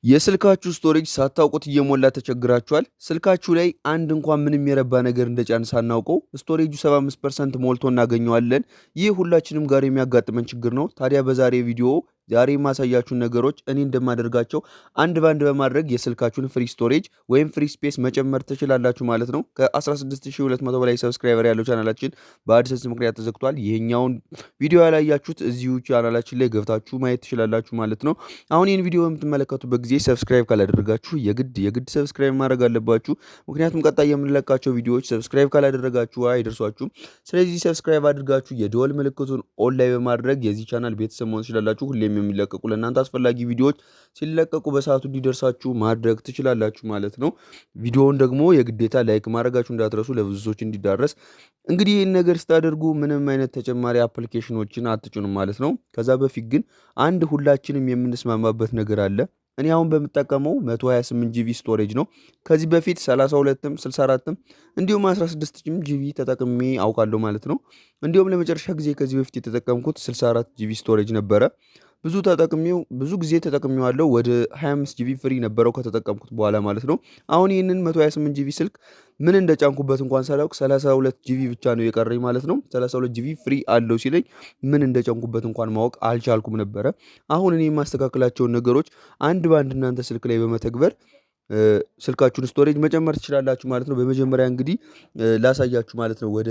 የስልካችሁ storage ሳታውቁት እየሞላ ተቸግራችኋል? ስልካችሁ ላይ አንድ እንኳን ምንም የረባ ነገር እንደጫን ሳናውቀው storage ኡ 75% ሞልቶ እናገኘዋለን። ይህ ሁላችንም ጋር የሚያጋጥመን ችግር ነው። ታዲያ በዛሬ ቪዲዮ ዛሬ የማሳያችሁን ነገሮች እኔ እንደማደርጋቸው አንድ ባንድ በማድረግ የስልካችሁን free storage ወይም free space መጨመር ትችላላችሁ ማለት ነው። ከ16,200 በላይ subscriber ያለው ቻናላችን በ AdSense ምክንያት ተዘግቷል። ይሄኛውን ቪዲዮ ያላያችሁት እዚሁ ቻናላችን ላይ ገብታችሁ ማየት ትችላላችሁ ማለት ነው። አሁን ይህን ቪዲዮ በምትመለከቱበት ጊዜ subscribe ካላደረጋችሁ የግድ የግድ subscribe ማድረግ አለባችሁ። ምክንያቱም ቀጣይ የምንለቃቸው ቪዲዮዎች subscribe ካላደረጋችሁ አይደርሷችሁም። ስለዚህ subscribe አድርጋችሁ የደወል ምልክቱን on ላይ በማድረግ የዚህ ቻናል ቤተሰብ መሆን ትችላላችሁ። ሁሌም የሚለቀቁ ለእናንተ አስፈላጊ ቪዲዮዎች ሲለቀቁ በሰዓቱ እንዲደርሳችሁ ማድረግ ትችላላችሁ ማለት ነው። ቪዲዮውን ደግሞ የግዴታ like ማድረጋችሁ እንዳትረሱ ለብዙ ሰዎች እንዲዳረስ። እንግዲህ ይህን ነገር ስታደርጉ ምንም አይነት ተጨማሪ application ኖችን አትጭኑም ማለት ነው። ከዛ በፊት ግን አንድ ሁላችንም የምንስማማበት ነገር አለ። እኔ አሁን በምጠቀመው 128 GB storage ነው። ከዚህ በፊት 32ም 64ም እንዲሁም 16 GB ተጠቅሜ አውቃለሁ ማለት ነው። እንዲሁም ለመጨረሻ ጊዜ ከዚህ በፊት የተጠቀምኩት 64 GB storage ነበረ። ብዙ ተጠቅሜው ብዙ ጊዜ ተጠቅሜዋለሁ። ወደ 25 GB free ነበረው ከተጠቀምኩት በኋላ ማለት ነው። አሁን ይህንን 128 GB ስልክ ምን እንደጫንኩበት እንኳን ሳላውቅ 32 GB ብቻ ነው የቀረኝ ማለት ነው። 32 GB free አለው ሲለኝ ምን እንደጫንኩበት እንኳን ማወቅ አልቻልኩም ነበረ። አሁን እኔ የማስተካከላቸውን ነገሮች አንድ በአንድ እናንተ ስልክ ላይ በመተግበር ስልካችሁን storage መጨመር ትችላላችሁ ማለት ነው። በመጀመሪያ እንግዲህ ላሳያችሁ ማለት ነው። ወደ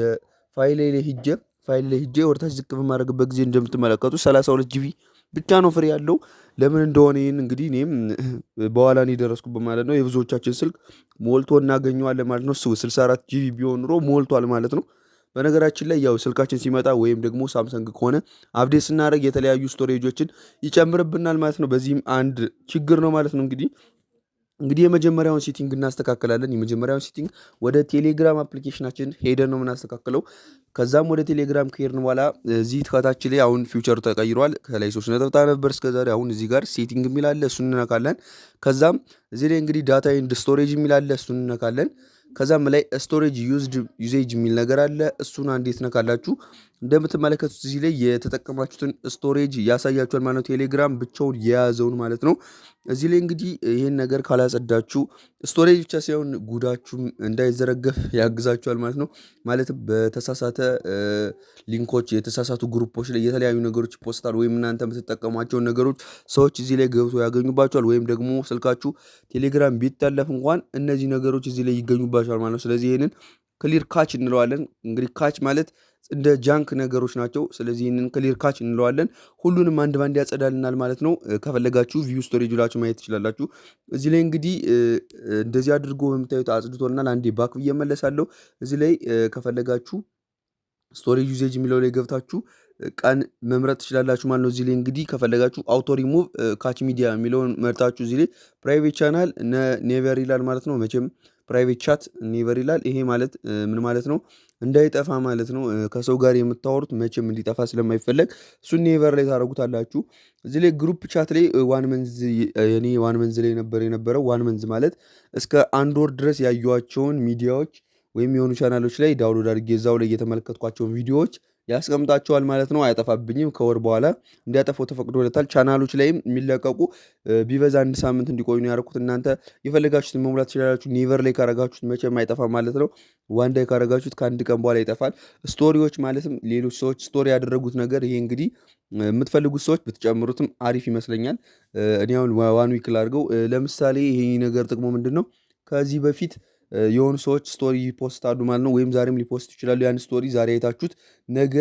ፋይል ላይ ሂጄ ፋይል ላይ ሂጄ ወደታች ዝቅ በማድረግበት ጊዜ እንደምትመለከቱ 32 GB ብቻ ነው free ያለው። ለምን እንደሆነ ይህን እንግዲህ እኔም በኋላ ነው የደረስኩበት ማለት ነው። የብዙዎቻችን ስልክ ሞልቶ እናገኘዋለን ማለት ነው። 64 GB ቢሆን ኑሮ ሞልቷል ማለት ነው። በነገራችን ላይ ያው ስልካችን ሲመጣ ወይም ደግሞ ሳምሰንግ ከሆነ update ስናደርግ የተለያዩ storage ኦችን ይጨምርብናል ማለት ነው። በዚህም አንድ ችግር ነው ማለት ነው። እንግዲህ የመጀመሪያውን setting እናስተካክላለን። የመጀመሪያውን setting ወደ ቴሌግራም application ናችን ሄደን ነው የምናስተካክለው። ከዛም ወደ ቴሌግራም ከሄድን በኋላ እዚህ ከታች ላይ አሁን feature ኡ ተቀይሯል። ከላይ ሶስት ነጠብጣብ ነበር እስከዛሬ። አሁን እዚህ ጋር setting የሚል አለ፣ እሱን እንነካለን። ከዛም እዚህ ላይ እንግዲህ data and storage የሚል አለ፣ እሱን እንነካለን። ከዛም ላይ storage usage የሚል ነገር አለ። እሱን አንዴ ትነካላችሁ። እንደምትመለከቱት እዚህ ላይ የተጠቀማችሁትን storage ያሳያችኋል ማለት ነው። ቴሌግራም ብቻውን የያዘውን ማለት ነው። እዚህ ላይ እንግዲህ ይህን ነገር ካላጸዳችሁ storage ብቻ ሳይሆን ጉዳችሁም እንዳይዘረገፍ ያግዛችኋል ማለት ነው። ማለትም በተሳሳተ link ኦች፣ የተሳሳቱ group ኦች ላይ የተለያዩ ነገሮች ይፖስታል፣ ወይም እናንተ የምትጠቀሟቸውን ነገሮች ሰዎች እዚህ ላይ ገብቶ ያገኙባቸዋል። ወይም ደግሞ ስልካችሁ ቴሌግራም ቢጠለፍ እንኳን እነዚህ ነገሮች እዚህ ላይ ይገኙባቸዋል ማለት ነው። ስለዚህ ይህንን clear cache እንለዋለን። እንግዲህ cache ማለት እንደ junk ነገሮች ናቸው። ስለዚህ ይህንን clear cache እንለዋለን። ሁሉንም አንድ ባንድ ያጸዳልናል ማለት ነው። ከፈለጋችሁ view storage ብላችሁ ማየት ትችላላችሁ። እዚህ ላይ እንግዲህ እንደዚህ አድርጎ በምታዩት አጽድቶልናል። አንዴ back ብዬ እመለሳለሁ። እዚህ ላይ ከፈለጋችሁ storage usage የሚለው ላይ ገብታችሁ ቀን መምረጥ ትችላላችሁ ማለት ነው። እዚህ ላይ እንግዲህ ከፈለጋችሁ አውቶ ሪሙቭ ካች ሚዲያ የሚለውን መርጣችሁ እዚህ ላይ private channel never ይላል ማለት ነው። መቼም private chat never ይላል። ይሄ ማለት ምን ማለት ነው? እንዳይጠፋ ማለት ነው። ከሰው ጋር የምታወሩት መቼም እንዲጠፋ ስለማይፈለግ እሱን never ላይ ታደርጉታላችሁ። እዚህ ላይ group chat ላይ one month፣ የኔ one month ላይ ነበር የነበረው። One month ማለት እስከ አንድ ወር ድረስ ያዩዋቸውን ሚዲያዎች ወይም የሆኑ ቻናሎች ላይ download አድርጌ እዛው ላይ እየተመለከትኳቸውን ቪዲዮዎች ያስቀምጣቸዋል ማለት ነው። አያጠፋብኝም። ከወር በኋላ እንዲያጠፋው ተፈቅዶለታል። ቻናሎች ላይም የሚለቀቁ ቢበዛ አንድ ሳምንት እንዲቆዩ ነው ያደረኩት። እናንተ የፈለጋችሁትን መሙላት ትችላላችሁ። Never ላይ ካረጋችሁት መቼም አይጠፋ ማለት ነው። One day ካረጋችሁት ከአንድ ቀን በኋላ ይጠፋል። Story ዎች ማለትም ሌሎች ሰዎች story ያደረጉት ነገር፣ ይሄ እንግዲህ የምትፈልጉት ሰዎች ብትጨምሩትም አሪፍ ይመስለኛል። እኔ አሁን one week ላድርገው። ለምሳሌ ይሄ ነገር ጥቅሙ ምንድን ነው? ከዚህ በፊት የሆኑ ሰዎች story post አሉ ማለት ነው። ወይም ዛሬም ሊ post ይችላሉ። ያን story ዛሬ አይታችሁት ነገ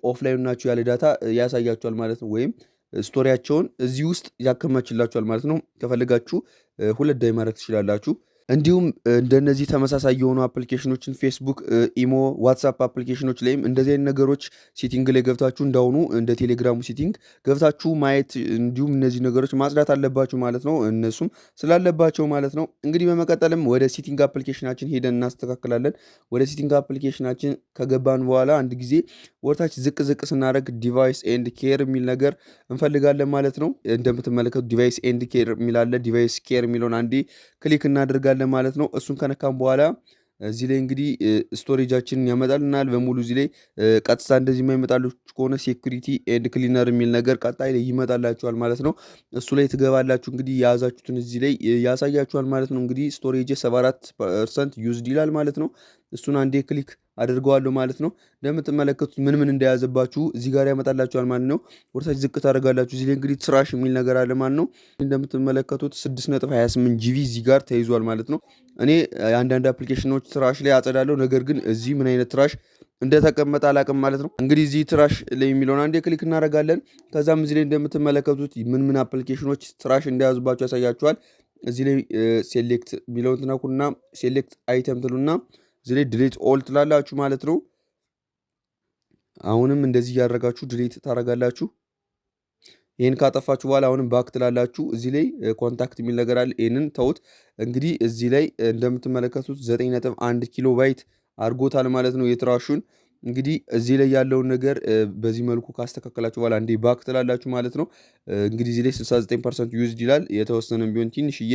offline ናችሁ ያለ data ያሳያችኋል ማለት ነው። ወይም story ያቸውን እዚህ ውስጥ ያከማችላችኋል ማለት ነው። ከፈለጋችሁ 2 day ማድረግ ትችላላችሁ። እንዲሁም እንደነዚህ ተመሳሳይ የሆኑ application ኖችን ፌስቡክ፣ ኢሞ፣ ዋትሳፕ application ኖች ላይም እንደዚህ አይነት ነገሮች setting ላይ ገብታችሁ እንዳሁኑ እንደ ቴሌግራሙ setting ገብታችሁ ማየት እንዲሁም እነዚህ ነገሮች ማጽዳት አለባችሁ ማለት ነው። እነሱም ስላለባቸው ማለት ነው። እንግዲህ በመቀጠልም ወደ setting application ናችን ሄደን እናስተካክላለን። ወደ setting application ናችን ከገባን በኋላ አንድ ጊዜ ወደታች ዝቅ ዝቅ ስናደርግ device and care የሚል ነገር እንፈልጋለን ማለት ነው። እንደምትመለከቱ device and care የሚል አለ። Device care የሚለውን አንዴ click እናደርጋለን ማለት ነው። እሱን ከነካም በኋላ እዚህ ላይ እንግዲህ storage ኣችንን ያመጣልናል በሙሉ። እዚህ ላይ ቀጥታ እንደዚህ የማይመጣላችሁ ከሆነ security and cleaner የሚል ነገር ቀጣይ ላይ ይመጣላችኋል ማለት ነው። እሱ ላይ ትገባላችሁ። እንግዲህ የያዛችሁትን እዚህ ላይ ያሳያችኋል ማለት ነው። እንግዲህ storage 74% used ይላል ማለት ነው። እሱን አንዴ click አድርገዋለሁ ማለት ነው። እንደምትመለከቱት ምን ምን እንደያዘባችሁ እዚህ ጋር ያመጣላችኋል ማለት ነው። ወደታች ዝቅ ታደርጋላችሁ። እዚህ ላይ እንግዲህ trash የሚል ነገር አለ ማለት ነው። እንደምትመለከቱት 6.28 GB እዚህ ጋር ተይዟል ማለት ነው። እኔ አንዳንድ application ኖች trash ላይ አጸዳለሁ። ነገር ግን እዚህ ምን አይነት trash እንደተቀመጠ አላቅም ማለት ነው። እንግዲህ እዚህ trash ላይ የሚለውን አንዴ click እናደርጋለን። ከዛም እዚህ ላይ እንደምትመለከቱት ምን ምን application ኖች trash እንደያዙባችሁ ያሳያችኋል። እዚህ ላይ select የሚለውን ትነኩና select item ትሉና እዚህ ላይ delete all ትላላችሁ ማለት ነው። አሁንም እንደዚህ እያደረጋችሁ delete ታደርጋላችሁ። ይህን ካጠፋችሁ በኋላ አሁንም back ትላላችሁ። እዚህ ላይ contact የሚል ነገር አለ። ይህንን ተውት። እንግዲህ እዚህ ላይ እንደምትመለከቱት 9.1 ኪሎ ባይት አድርጎታል ማለት ነው የ trash ኡን። እንግዲህ እዚህ ላይ ያለውን ነገር በዚህ መልኩ ካስተካከላችሁ በኋላ አንዴ back ትላላችሁ ማለት ነው። እንግዲህ እዚህ ላይ 69% used ይላል። የተወሰነም ቢሆን ትንሽዬ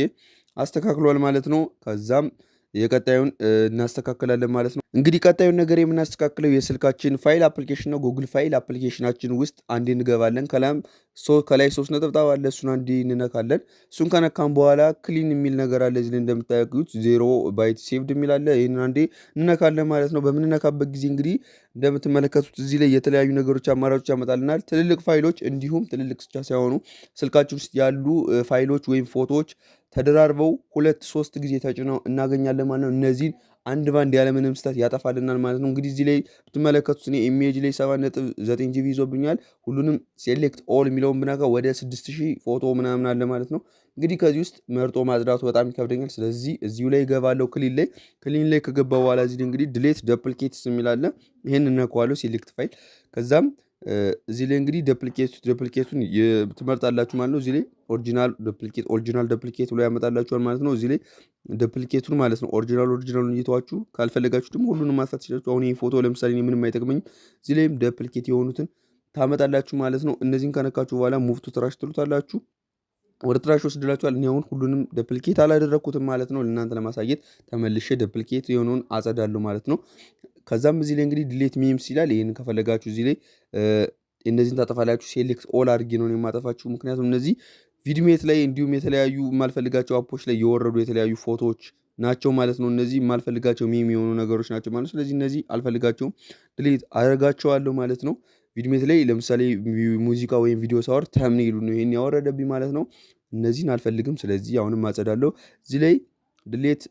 አስተካክሏል ማለት ነው። ከዛም የቀጣዩን እናስተካክላለን ማለት ነው። እንግዲህ ቀጣዩን ነገር የምናስተካክለው የስልካችን file application ነው። Google file application ኣችን ውስጥ አንዴ እንገባለን። ከላይ ሶስት ነጠብጣብ አለ። እሱን አንዴ እንነካለን። እሱን ከነካን በኋላ clean የሚል ነገር አለ። እዚህ ላይ እንደምታዩት 0 byte saved የሚል አለ። ይህንን አንዴ እንነካለን ማለት ነው። በምንነካበት ጊዜ እንግዲህ እንደምትመለከቱት እዚህ ላይ የተለያዩ ነገሮች አማራጮች ያመጣልናል። ትልልቅ ፋይሎች እንዲሁም ትልልቅ ብቻ ሳይሆኑ ስልካችን ውስጥ ያሉ ፋይሎች ወይም ፎቶዎች ተደራርበው ሁለት ሶስት ጊዜ ተጭነው እናገኛለን ማለት ነው። እነዚህን አንድ ባንድ ያለምንም ስህተት ያጠፋልናል ማለት ነው። እንግዲህ እዚህ ላይ ብትመለከቱት እኔ image ላይ 7.9 GB ይዞብኛል። ሁሉንም select all የሚለውን ብነካ ወደ 6000 ፎቶ ምናምን አለ ማለት ነው። እንግዲህ ከዚህ ውስጥ መርጦ ማጽዳቱ በጣም ይከብደኛል። ስለዚህ እዚሁ ላይ እገባለሁ clean ላይ። Clean ላይ ከገባ በኋላ እዚህ እንግዲህ delete duplicates የሚል አለ። ይሄን እነካዋለሁ select file። ከዛም እዚህ ላይ እንግዲህ duplicate ኡን ትመርጣላችሁ ማለት ነው። እዚህ ላይ original duplicate፣ original duplicate ብሎ ያመጣላችኋል ማለት ነው። እዚህ ላይ duplicate ኡን ማለት ነው original original ኡን እየተዋችሁ ካልፈለጋችሁ ደግሞ ሁሉንም ማጥፋት ትችላላችሁ። አሁን ይህ ፎቶ ለምሳሌ እኔ ምንም አይጠቅመኝም። እዚህ ላይም duplicate የሆኑትን ታመጣላችሁ ማለት ነው። እነዚህን ከነካችሁ በኋላ move to trash ትሉታላችሁ። ወደ trash ወስድላችኋል። እኔ አሁን ሁሉንም duplicate አላደረግኩትም ማለት ነው። ለእናንተ ለማሳየት ተመልሼ duplicate የሆነውን አጸዳለሁ ማለት ነው። ከዛም እዚህ ላይ እንግዲህ delete memes ይላል። ይህን ከፈለጋችሁ እዚህ ላይ እነዚህን ታጠፋላችሁ። Select all አድርጌ ነው የማጠፋችሁ። ምክንያቱም እነዚህ VidMate ላይ እንዲሁም የተለያዩ የማልፈልጋቸው app ኦች ላይ የወረዱ የተለያዩ ፎቶዎች ናቸው ማለት ነው። እነዚህ የማልፈልጋቸው meme የሆኑ ነገሮች ናቸው ማለት ነው። ስለዚህ እነዚህ አልፈልጋቸውም፣ delete አደርጋቸዋለሁ ማለት ነው። VidMate ላይ ለምሳሌ ሙዚቃ ወይም ቪዲዮ ሳወርድ thumbnail ኡ ነው ይሄን ያወረደብኝ ማለት ነው። እነዚህን አልፈልግም። ስለዚህ አሁንም አጸዳለሁ። እዚህ ላይ delete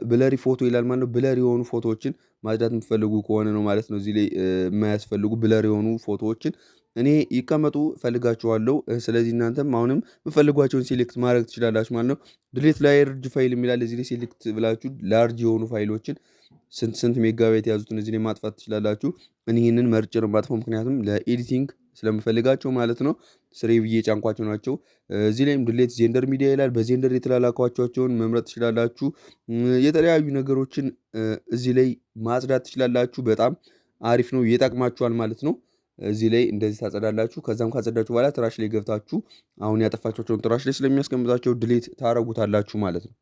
blurry photo ይላል ማለት ነው። Blurry የሆኑ ፎቶዎችን ማጽዳት የምትፈልጉ ከሆነ ነው ማለት ነው። እዚህ ላይ የማያስፈልጉ blurry የሆኑ ፎቶዎችን እኔ ይቀመጡ ፈልጋቸዋለሁ። ስለዚህ እናንተም አሁንም የምትፈልጓቸውን select ማድረግ ትችላላችሁ ማለት ነው። Delete large file የሚላል። እዚህ ላይ select ብላችሁ large የሆኑ ፋይሎችን ስንት ስንት ሜጋባይት የያዙትን እዚህ ላይ ማጥፋት ትችላላችሁ። እኔ ይህንን መርጬ ነው የማጥፋው፣ ምክንያቱም ለ editing ስለምፈልጋቸው ማለት ነው። ስሬ ብዬ ጫንኳቸው ናቸው። እዚህ ላይም delete Xender media ይላል። በ Xender የተላላኳቸውን መምረጥ ትችላላችሁ። የተለያዩ ነገሮችን እዚህ ላይ ማጽዳት ትችላላችሁ። በጣም አሪፍ ነው፣ ይጠቅማችኋል ማለት ነው። እዚህ ላይ እንደዚህ ታጸዳላችሁ። ከዛም ካጸዳችሁ በኋላ trash ላይ ገብታችሁ አሁን ያጠፋችኋቸውን trash ላይ ስለሚያስቀምጣቸው delete ታረጉታላችሁ ማለት ነው።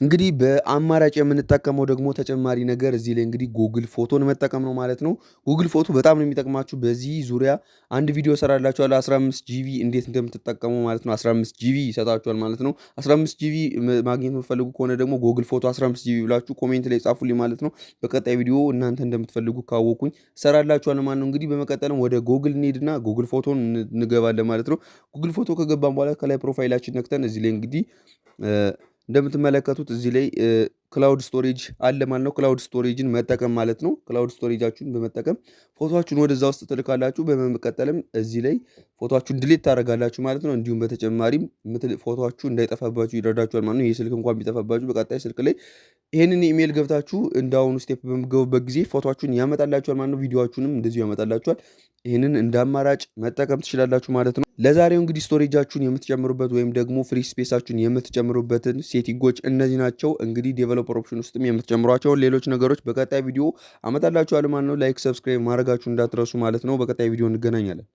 እንግዲህ በአማራጭ የምንጠቀመው ደግሞ ተጨማሪ ነገር እዚህ ላይ እንግዲህ Google Photo ን መጠቀም ነው ማለት ነው። Google Photo በጣም ነው የሚጠቅማችሁ። በዚህ ዙሪያ አንድ ቪዲዮ ሰራላችኋለሁ፣ 15 GB እንዴት እንደምትጠቀሙ ማለት ነው። 15 GB ይሰጣችኋል ማለት ነው። 15 GB ማግኘት የምትፈልጉ ከሆነ ደግሞ Google Photo 15 GB ብላችሁ comment ላይ ጻፉልኝ ማለት ነው። በቀጣይ ቪዲዮ እናንተ እንደምትፈልጉ ካወኩኝ ሰራላችኋለሁ ማለት ነው። እንግዲህ በመቀጠልም ወደ ጎግል እንሄድና Google Photo ን እንገባለን ማለት ነው። Google Photo ከገባን በኋላ ከላይ profile ኣችን ነክተን እዚህ ላይ እንግዲህ እንደምትመለከቱት እዚህ ላይ cloud storage አለ ማለት ነው። Cloud storage ን መጠቀም ማለት ነው። Cloud storage ኣችሁን በመጠቀም ፎቶአችሁን ወደዛ ውስጥ ትልካላችሁ። በመቀጠልም እዚህ ላይ ፎቶአችሁን delete ታደርጋላችሁ ማለት ነው። እንዲሁም በተጨማሪም ፎቶአችሁ እንዳይጠፋባችሁ ይረዳችኋል ማለት ነው። ይህ ስልክ እንኳን ቢጠፋባችሁ በቀጣይ ስልክ ላይ ይህንን ኢሜይል ገብታችሁ እንዳሁኑ step በምገቡበት ጊዜ ፎቶአችሁን ያመጣላችኋል ማለት ነው። ቪዲዮአችሁንም እንደዚሁ ያመጣላችኋል። ይህንን እንደ አማራጭ መጠቀም ትችላላችሁ ማለት ነው። ለዛሬው እንግዲህ storage ኣችሁን የምትጨምሩበት ወይም ደግሞ free space ኣችሁን የምትጨምሩበትን setting ኦች እነዚህ ናቸው። እንግዲህ developer option ውስጥም የምትጨምሯቸውን ሌሎች ነገሮች በቀጣይ ቪዲዮ አመጣላችኋለሁ ማለት ነው። Like፣ subscribe ማድረጋችሁ እንዳትረሱ ማለት ነው። በቀጣይ ቪዲዮ እንገናኛለን።